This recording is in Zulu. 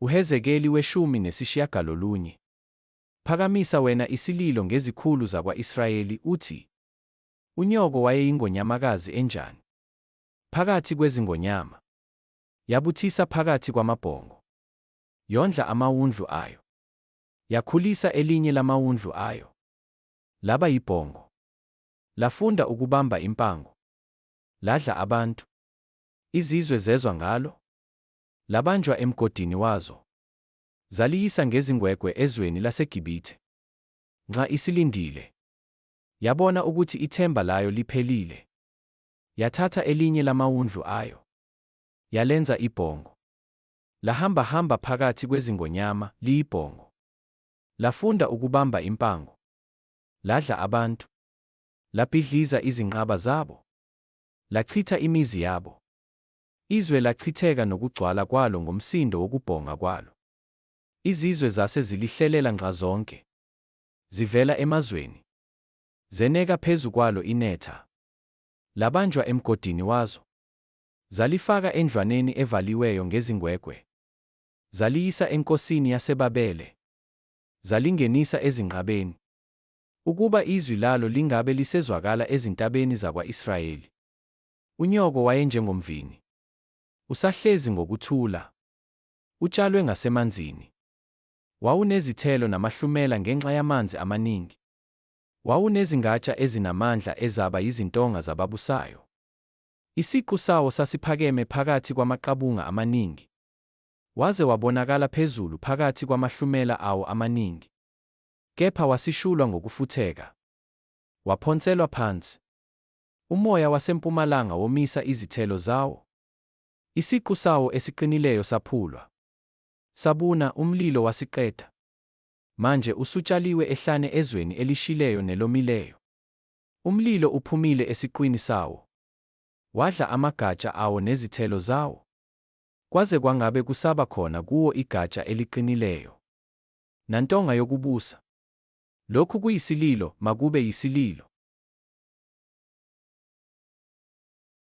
Uhezekeli 19. Phakamisa wena isililo ngezikhulu zakwa-Israyeli, uthi, Unyoko wayeyingonyamakazi enjani phakathi kwezingonyama! Yabuthisa phakathi kwamabhongo, yondla amawundlu ayo, yakhulisa elinye lamawundlu ayo, laba yibhongo. Lafunda ukubamba impango, ladla abantu. Izizwe zezwa ngalo, labanjwa emgodini wazo, zaliyisa ngezingwegwe ezweni laseGibithe. Nxa isilindile, yabona ukuthi ithemba layo liphelile, yathatha elinye lamawundlu ayo, yalenza ibhongo. Lahambahamba phakathi kwezingonyama, liyibhongo. Lafunda ukubamba impango, ladla abantu. Labhidliza izinqaba zabo, lachitha imizi yabo. Izwe lachitheka nokugcwala kwalo ngomsindo wokubhonga kwalo. Izizwe zase zilihlelela nxazonke, zivela emazweni. Zeneka phezu kwalo inetha, labanjwa emgodini wazo. Zalifaka endlwaneni evaliweyo ngezingwegwe, zaliyisa enkosini yaseBabele, zalingenisa ezinqabeni, ukuba izwi lalo lingabe lisezwakala ezintabeni zakwa-Israyeli. Unyoko wayenjengomvini, usahlezi ngokuthula, utshalwe ngasemanzini. Wawunezithelo namahlumela ngenxa yamanzi amaningi. Wawunezingatsha ezinamandla ezaba yizintonga zababusayo. Isiqu sawo sasiphakeme phakathi kwamaqabunga amaningi, waze wabonakala phezulu phakathi kwamahlumela awo amaningi. Kepha wasishulwa ngokufutheka, waphonselwa phansi. Umoya wasempumalanga womisa izithelo zawo. Isiqu sawo esiqinileyo saphulwa, sabuna, umlilo wasiqeda. Manje usutshaliwe ehlane ezweni elishileyo nelomileyo. Umlilo uphumile esiqwini sawo, wadla amagatsha awo nezithelo zawo, kwaze kwangabe kusaba khona kuwo igatsha eliqinileyo, nantonga yokubusa. Lokhu kuyisililo, makube yisililo.